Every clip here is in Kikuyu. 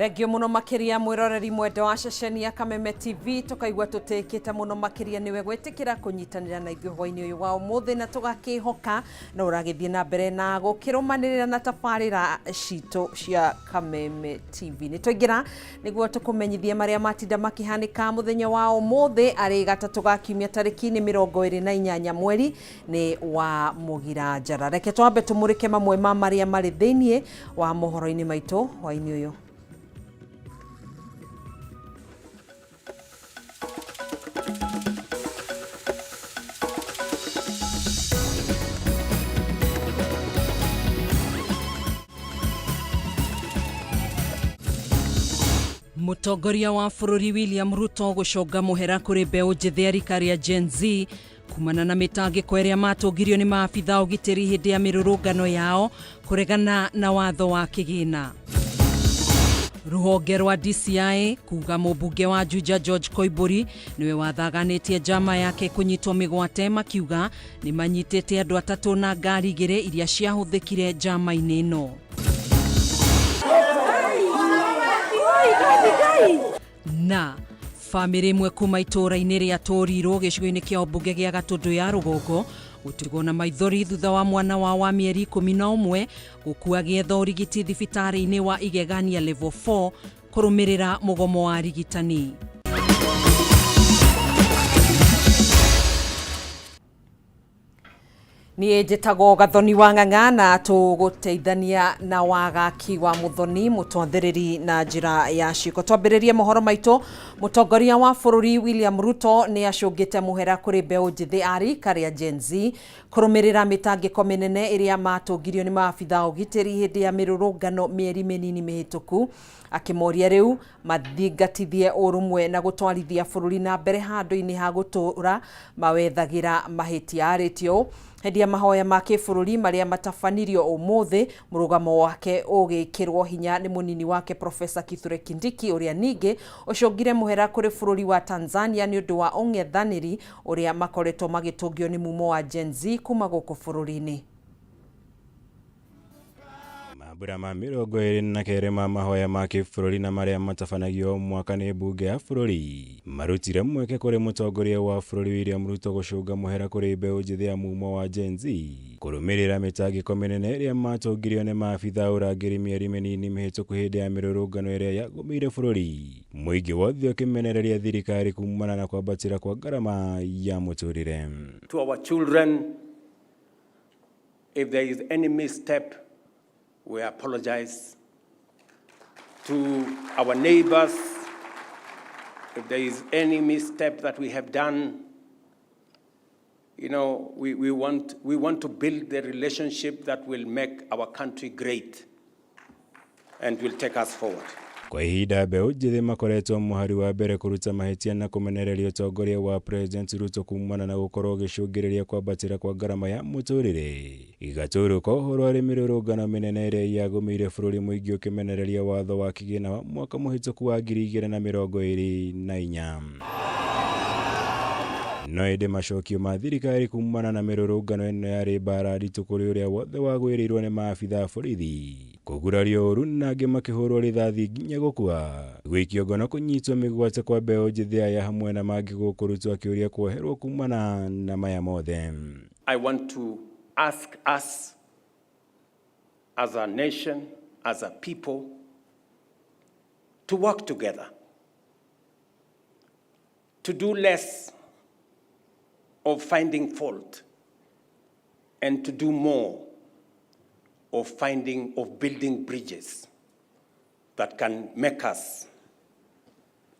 Thengio muno makiria mwiroreri mwendo wa ceceni ya Kameme TV, tukaigua tutikite muno makiria niwe gwitikira kunyitanira na ithuĩ hwaini uyu wa umuthi, na tugakihoka na uragithie na mbere na gukirumanirira na tabarira citu cia Kameme TV. Ni twaingira niguo tukumenyithie maria matinda makihanika muthenya wa umuthi ari gatatu ga kiumia tariki ni 28 mweri ni wa Mugira Njara. Reke twambe tumurike mamwe ma maria mari thiini wa mohoro-ini maitu hwaini uyu. Mũtongoria wa bũrũri William Ruto gũconga mũhera kũrĩ mbeũ njĩthĩ a rika rĩa Gen Z kumana na mĩtangĩko ĩrĩa matũngirio nĩ maabitha ũgitĩri hĩndĩ ya mĩrũrũngano yao kũregana na watho wa kĩgĩna. Rũhonge rwa DCI kuga mũmbunge wa Juja George Koimburi nĩwe wathaganĩtie njama yake kũnyitwo mĩgwate, makiuga nĩ manyitĩte andũ atatũ na ngari igĩrĩ iria ciahũthĩkire njama-inĩ ĩno. Na bamĩrĩ ĩmwe kuma itũũra-inĩ rĩa Tũrirũ gĩcigo-inĩ kĩa ũmbunge gĩa Gatũndũ ya rũgongo gũtigwo na maithori thutha wa mwana wao wa mĩeri 11 gũkua gĩetha ũrigiti thibitarĩ-inĩ wa Igegania Level 4 kũrũmĩrĩra mũgomo wa arigitani. Niĩ njĩtagwo Gathoni wa Ng'ang'a na tũgũteithania na wagaki wa Muthoni mũtwathĩrĩri na njĩra ya ciĩko. Twambĩrĩrie mohoro maitũ. Mũtongoria wa bũrũri William Ruto nĩ acũngĩte mũhera kũrĩ mbeũ njĩthĩ a rika rĩa Gen Z kũrũmĩrĩra mĩtangĩko mĩnene ĩrĩa matũngirio nĩ maabitha a ũgitĩri hĩndĩ ya mĩrũrũngano mĩeri mĩnini mĩhĩtũku, akĩmoria rĩu mathingatithie ũrũmwe na gũtwarithia bũrũri na mbere handũ-inĩ ha gũtũra mawethagĩra mahĩtia. Arĩtie ũũ hĩndĩ ya mahoya ma kĩbũrũri marĩa matabanirio ũmũthĩ, mũrũgamo wake ũgĩkĩrwo hinya nĩ mũnini wake Profesa Kithure Kindiki, ũrĩa ningĩ ũcũngire mũhera kũrĩ bũrũri wa Tanzania nĩ ũndũ wa ũng'ethanĩri ũrĩa makoretwo magĩtũngio nĩ mumo wa Gen Z kuma gũkũ bũrũri-inĩ. Mambura ma 29 ma mahoya ma kĩbũrũri na marĩa matabanagio o mwaka nĩ mbunge ya bũrũri marutire mweke kũrĩ mũtongoria wa bũrũri William Ruto gũcũnga mũhera kũrĩ mbeũ njĩthĩ ya mumo wa Gen Z kũrũmĩrĩra mĩtangĩko mĩnene ĩrĩa matũngirio nĩ maabitha a ũrangĩri mĩeri mĩnini mĩhĩtũku hĩndĩ ya mĩrũrũngano ĩrĩa yagũmĩire bũrũri, mũingĩ wothe ũkĩmenereria thirikari kumana na kwambatĩra kwa ngarama ya mũtũrĩre. To our children, if there is any misstep, we apologize. To our neighbors, if there is any misstep that we have done, we want to build the relationship that will make our country great and will take us forward. Kwa ihinda mbeũ njĩthĩ makoretwo mũhari wa mbere kũruta mahĩtia na kũmenereria ũtongoria wa President Ruto kumana na gũkorwo ũgĩcũngĩrĩria kwambatĩra kwa ngarama ya mũtũrĩre. Gatũrũ ka ũhoro arĩ mĩrũrũngano mĩnene ĩrĩa yagũmĩire bũrũri, mũingĩ ũkĩmenereria watho wa kĩgĩna wa mwaka mũhĩtũku wa 2024. No ĩndĩ macokio ma thirikari kumana na mĩrũrũngano ĩno yarĩ mbara nditũ kũrĩ ũrĩa wothe wagwĩrĩirwo nĩ maabitha a borithi, kũgurario ũru na angĩ makĩhũrwo rithathi nginya gũkua, gũikio ngono, kũnyitwo mĩgwate kwa mbeũ njĩthĩ aya hamwe na mangĩ gũkũ Ruto akĩũria kuoherwo kumana na maya mothe. I want to ask us as a nation, as a people, to work together, to do less of finding fault and to do more of building bridges that can make us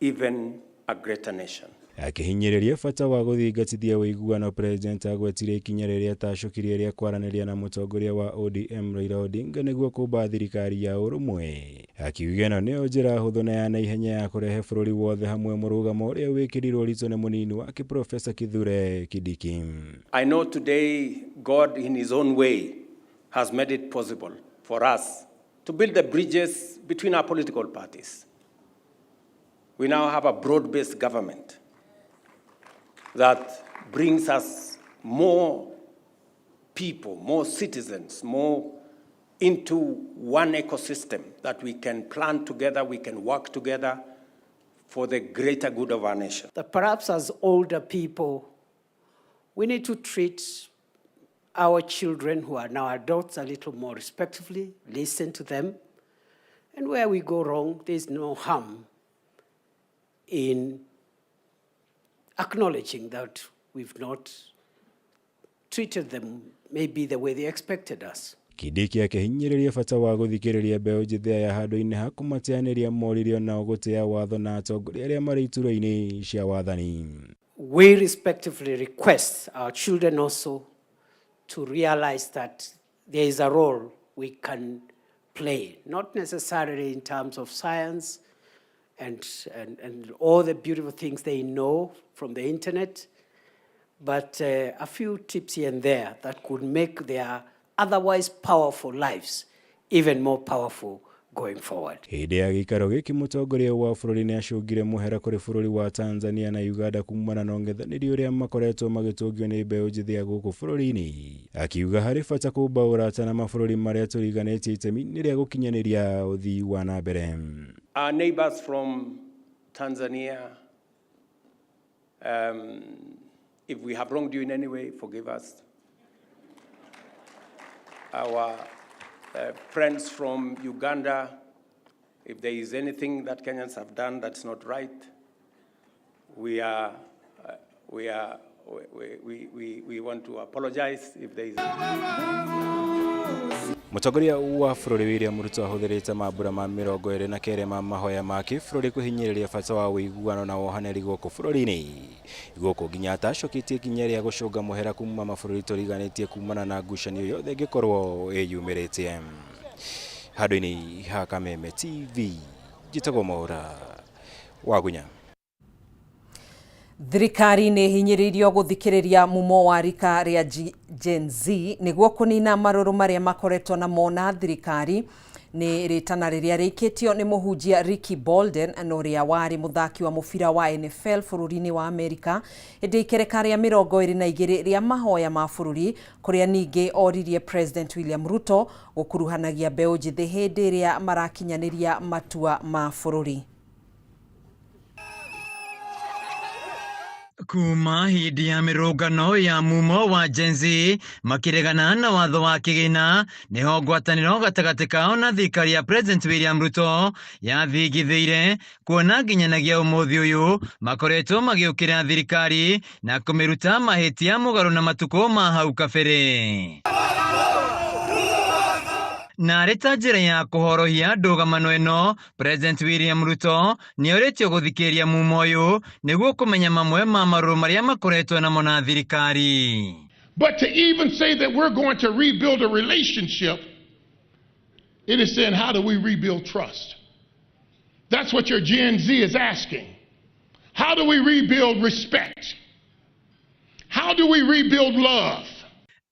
even a greater nation. Akĩhinyĩrĩria bata wa gũthingatithia ũiguano, President agwetire ikinya rĩrĩa atacũkirie rĩa kwaranĩria na mũtongoria wa ODM Raila Odinga nĩguo kũmba thirikari ya ũrũmwe, akiuga ĩno nĩyo njĩra hũthũ na ya naihenya ya kũrehe bũrũri wothe hamwe, mũrũgamo ũrĩa wĩkĩrirwo ũritũ nĩ mũnini wake Profesa Kithure Kindiki. I know today God, in His own way, has made it possible for us to build the bridges between our political parties. We now have a broad based government that brings us more people, more citizens, more into one ecosystem that we can plan together, we can work together for the greater good of our nation. That perhaps as older people, we need to treat our children who are now adults a little more respectfully, listen to them, and where we go wrong, there's no harm in acknowledging that we've not treated them maybe the way they expected us. Kindiki akĩhinyĩrĩria bata wa gũthikĩrĩria mbeũ njĩthĩ aya handũ-inĩ ha kũmateanĩria moririo nao gũtĩa watho na atongoria arĩa marĩ iturwa-inĩ cia wathani. We respectively request our children also to realize that there is a role we can play, not necessarily in terms of science and all the beautiful things they know from the internet, but a few tips here and there that could make their otherwise powerful lives even more powerful going forward. Hĩndĩ ya gĩikaro gĩkĩ mũtongoria wa bũrũri nĩacũngire mũhera kũrĩ bũrũri wa Tanzania na Uganda kumana na ũng'ethanĩri ũrĩa makoretwo magĩtũngio nĩ mbeũ njĩthĩ ya gũkũ bũrũri-inĩ, akiuga harĩ bata kũmba ũrata na mabũrũri marĩa tũriganĩtie itemi-inĩ rĩa gũkinyanĩria ũthii wa na mbere. Our neighbors from Tanzania, if we have wronged you in any way, forgive us. Our friends from Uganda, if there is anything that Kenyans have done that's not right, we want to apologize if there is. Mũtongoria wa bũrũri William Ruto ahũthĩrĩte mambura ma 29 ma mahoya ma kĩbũrũri kũhinyĩrĩria bata wa ũiguano na wohanĩri gũkũ bũrũri-inĩ gũkũ nginya atacũkĩtie ikinya rĩa gũcũnga mũhera kuma mabũrũri tũriganĩtie kumana na ngucanio yothe ĩngĩkorwo ĩyumĩrĩtie. Handũ-inĩ ha Kameme TV, njĩtagwo Mwaũra Wagunya. Thirikari nĩ hinyĩrĩirio gũthikĩrĩria mumo wa rika rĩa Gen Z nĩguo kũnina marũrũ marĩa makoretwo namo na thirikari. Nĩ rĩtana rĩrĩa rĩikĩtio nĩ mũhunjia Ricky Bolden na ũrĩa warĩ mũthaki wa mũbira wa NFL bũrũri-inĩ wa Amerika hĩndĩ ikereka rĩa 22 rĩa mahoya ma bũrũri, kũrĩa ningĩ oririe President William Ruto gũkuruhanagia mbeũ njĩthĩ hĩndĩ ĩrĩa marakinyanĩria matua ma bũrũri. Kuma hĩndĩ ya mĩrũngano ya mumo wa Gen Z makĩregana na watho wa kĩgĩna, nĩho ngwatanĩro gatagatĩ kao na thirikari ya President William Ruto yathingithĩire, kuona nginyanagia ũmũthĩ ũyũ makoretwo magĩũkĩra thirikari na kũmĩruta mahĩtia mũgarũ na matukũ ma hau kabere. Na arĩ ta njĩra ya kũhorohia ndũgamano ĩno, President William Ruto nĩorĩtio gũthikĩrĩria mumo ũyũ nĩguo kũmenya mamwe ma marũrũ marĩa makoretwo namo na thirikari. But to even say that we're going to rebuild a relationship, it is saying, how do we rebuild trust? That's what your Gen Z is asking. How do we rebuild respect? How do we rebuild love?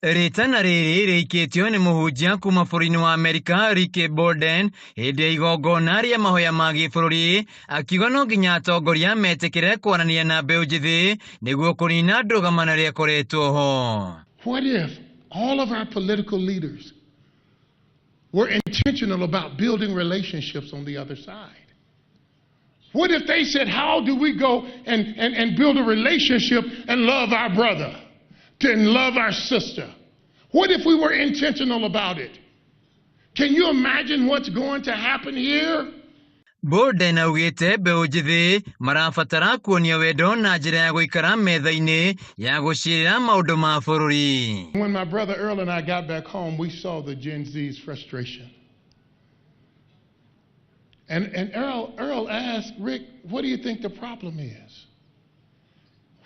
Rĩtana rĩrĩ rĩikĩtio nĩ mũhunjia kuma bũrũri-inĩ wa Amerika Ricky Bolden hĩndĩ ya igongona rĩa mahoya ma gĩbũrũri, akiuga no nginya atongoria metĩkĩre kwaranĩria na mbeũ njĩthĩ nĩguo kũnina ndũgamano ĩrĩa ĩkoretwo ho. What if all of our political leaders were intentional about building relationships on the other side? What if they said, how do we go and build a relationship and love our brother? And love our sister? What if we were intentional about it? Can you imagine what's going to happen here? Bolden augĩte mbeũ njĩthĩ marabatara kuonio wendo na njĩra ya gũikara metha-inĩ ya gũcirĩra maũndũ ma bũrũri. When my brother Earl and I got back home, we saw the Gen Z's frustration. And Earl asked, Rick, what do you think the problem is?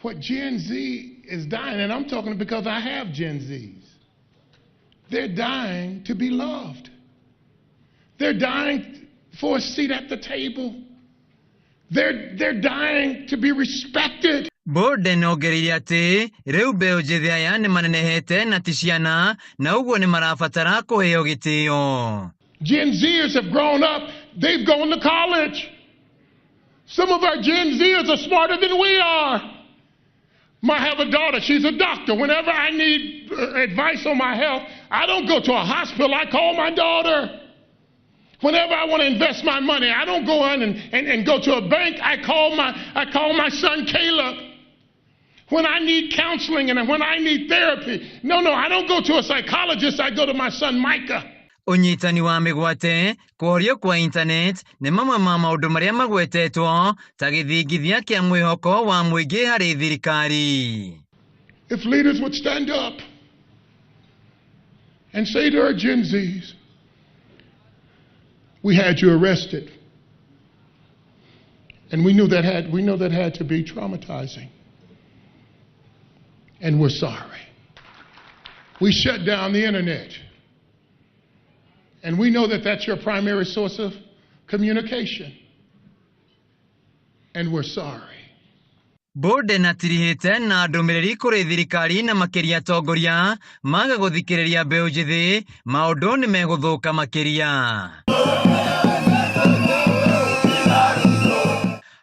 What Gen Z is dying, and I'm talking because I have Gen Zs. They're dying to be loved. They're dying for a seat at the table. They're dying to be respected. Bolden ongereire atĩ rĩu mbeũ njĩthĩ aya nĩ manenehete na ti ciana, na ũguo nĩ marabatara kũheo gĩtĩo. Gen Zers have grown up. They've gone to college. Some of our Gen Zers are smarter than we are. I have a daughter, she's a doctor. Whenever I need advice on my health, I don't go to a hospital, I call my daughter. Whenever I want to invest my money, I don't go in and go to a bank, I call my son Caleb. When I need counseling and when I need therapy, no, I don't go to a psychologist, I go to my son Micah. Ũnyitani wa mĩgwate kworio kwa internet nĩ mamwe ma maũndũ marĩa magwetetwo ta gĩthingithia kĩa mwĩhoko wa mũingĩ harĩ thirikari. If leaders would stand up and say to our Gen Zs, we had you arrested, and we knew that had to be traumatizing, and we're sorry. We shut down the internet, and we know that that's your primary source of communication, and we're sorry. Bode na tirihite na ndũmĩrĩri kũrĩ thirikari na makĩria atongoria maga gũthikĩrĩria mbeũ njĩthĩ maũndũ nĩ megũthũka makĩria.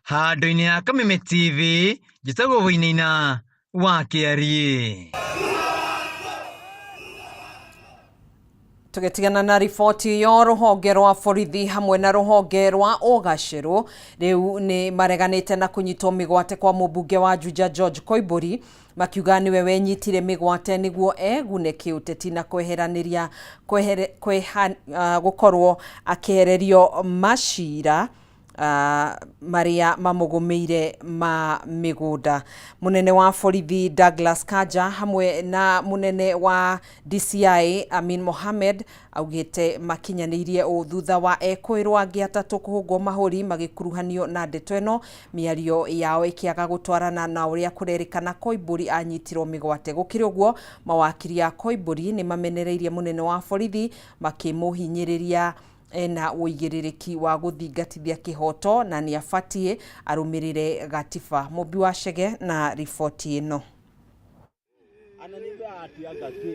Handũ-inĩ ha Kameme TV njĩtagwo Wainaina wa Kĩariĩ. Tugetigana na riboti yo ruhonge rwa borithi hamwe na ruhonge rwa ũgacĩru riu ni mareganite na kunyitwo migwate kwa mũmbunge wa Juja George Koimburi makiuga niwe wenyitire migwate niguo egune kĩũteti na kweheraniria gukorwo akĩehererio macira maria mamũgũmĩire ma mĩgũnda. Mũnene wa borithi Douglas Kanja hamwe na mũnene wa DCI Amin Mohamed augĩte makinyanĩirie ũũ thutha wa ekũĩrwo angĩ atatũ kũhũngwo mahũri magĩkuruhanio na ndeto ĩno, mĩario yao ĩkĩaga gũtwarana na ũrĩa kũrerĩkana Koimburi anyitirwo mĩgwate. Gũkĩrĩ ũguo, mawakiri a Koimburi nĩ mamenereirie mũnene wa borithi makĩmũhinyĩrĩria ena ũigĩrĩrĩki wa gũthingatithia kĩhoto na nĩ abatie arũmĩrĩre gatiba. Mũmbi wa Chege na riboti ĩno.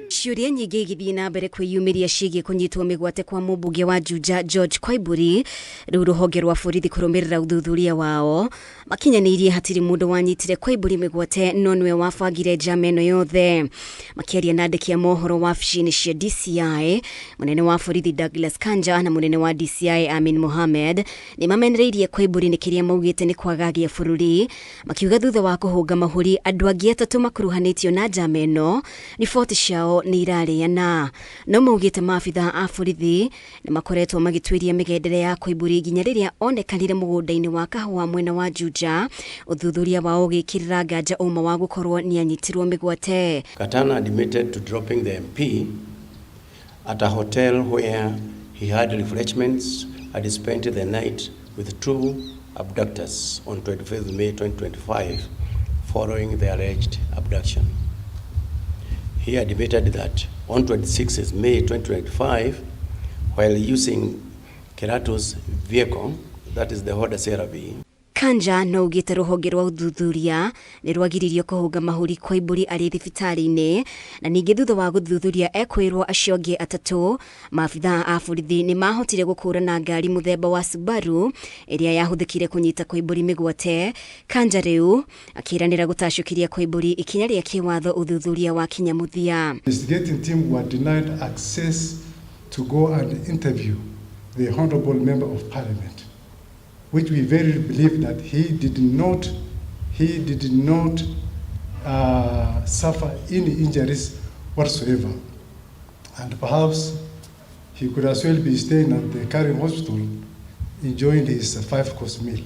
Ciũria nyingĩ igĩthiĩ na mbere kwĩyumĩria ciĩgiĩ kũnyitwo mĩgwate kwa mũmbunge wa Juja George Koimburi. Rĩu rũhonge rwa borithi kũrũmĩrĩra ũthuthuria wao makinyanĩirie hatirĩ mũndũ wanyitire Koimburi mĩgwate no nĩwe wabangire njama ĩno yothe. Makĩaria na andĩki a mohoro wabici-inĩ cia DCI, mũnene wa borithi Douglas Kanja na mũnene wa DCI Amin Mohamed nĩ mamenereirie Koimburi nĩ kĩrĩa maugĩte nĩ kwagagia bũrũri, makiuga thutha wa kũhũnga mahũri andũ angĩ atatũ makuruhanĩtio na njama ĩno riboti ciao nĩ irarĩana. No maugĩte maabitha a borithi nĩ makoretwo magĩtuĩria mĩgendere ya Koimburi nginya rĩrĩa onekanire mũgũnda-inĩ wa kahũa mwena wa Juja, ũthuthuria wao ũgĩkĩrĩra nganja ũma wa gũkorwo nĩ anyitirwo mĩgwate. Katana admitted to dropping the MP at a hotel where he had refreshments and spent the night with two abductors on 25th May 2025 following the alleged abduction. He admitted that on 26th May 2025, while using Kerato's vehicle, that is the Honda CR-V, Kanja no ugite ruhonge rwa uthuthuria ni rwagiririo kuhunga mahuri Koimburi ari thibitarĩ-inĩ, na ningĩ thutha wa gũthuthuria ekwĩrwo acio angĩ atatũ, maabitha a borithi nĩ mahotire gũkũrana ngari mũthemba wa Subaru ĩrĩa yahũthĩkire kũnyita Koimburi mĩgwate. Kanja rĩu akĩranĩra gũtacũkĩria Koimburi ikinya rĩa kĩwatho ũthuthuria wa kinya mũthia. Investigating team were denied access to go and interview the honorable member of parliament, which we very believe that he did not suffer any injuries whatsoever, and perhaps he could as well be staying at the Karen Hospital enjoying his 5-course meal.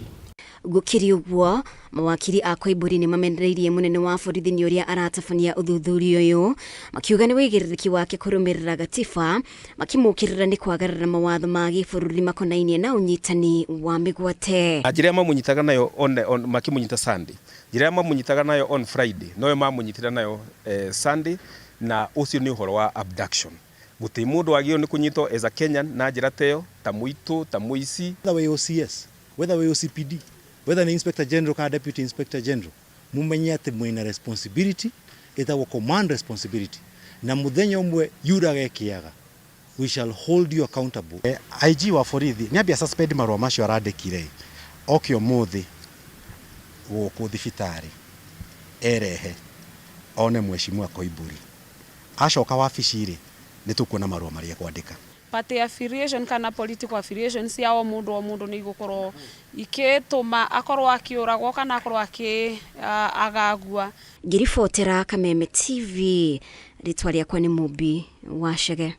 Gũkĩrĩ ũguo, mawakiri a Koimburi nĩ mamenereirie mũnene wa borithi nĩ ũrĩa aratabania ũthuthuria ũyũ, makiuga nĩ wĩigĩrĩrĩki wake kũrũmĩrĩra gatiba, makĩmũkĩrĩra nĩ kwagarara mawatho ma gĩbũrũri makonainie na ũnyitani wa mĩgwate. Njĩra ĩrĩa mamũnyitaga nayo makĩmũnyita Sunday, njĩra ĩrĩa mamũnyitaga nayo on Friday noyo mamũnyitire nayo Sunday, na ũcio nĩ ũhoro wa abduction. Gũtirĩ mũndũ wagĩrĩirwo nĩ kũnyitwo as a Kenyan na njĩra ta ĩyo, ta mũitũ, ta mũici. Whether wĩ OCS, whether wĩ OCPD, whether ni Inspector General kana Deputy Inspector General, mumenye ati mwina responsibility itagwo command responsibility, na muthenya umwe yurage kiaga, we shall hold you accountable. IG wa borithi ni ambia suspend marũa macio arandĩkire oke ũmũthĩ gũkũ thibitarĩ erehe one mheshimiwa Koimburi, acoka wabici rĩ Nĩ tũkuona marũa marĩa kwandĩka. Party affiliation kana political affiliation cia o mundu o mundu nĩ igũkorwo ikĩtũma akorwo akĩũragwo kana akorwo akĩ agagua. Ngĩribotera Kameme TV, rĩtwa rĩakwa nĩ Mũmbi wa Chege.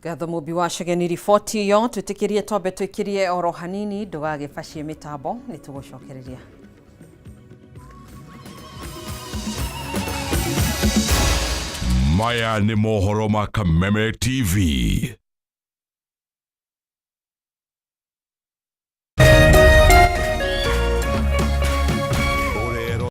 Ngatho Mũmbi wa Chege nĩ riboti ĩyo. Twĩtĩkĩrie twambe twĩkĩrie oro hanini, ndũgagĩbacie mĩtambo, nĩ tũgũcokereria. Maya nĩ mohoro ma Kameme TV.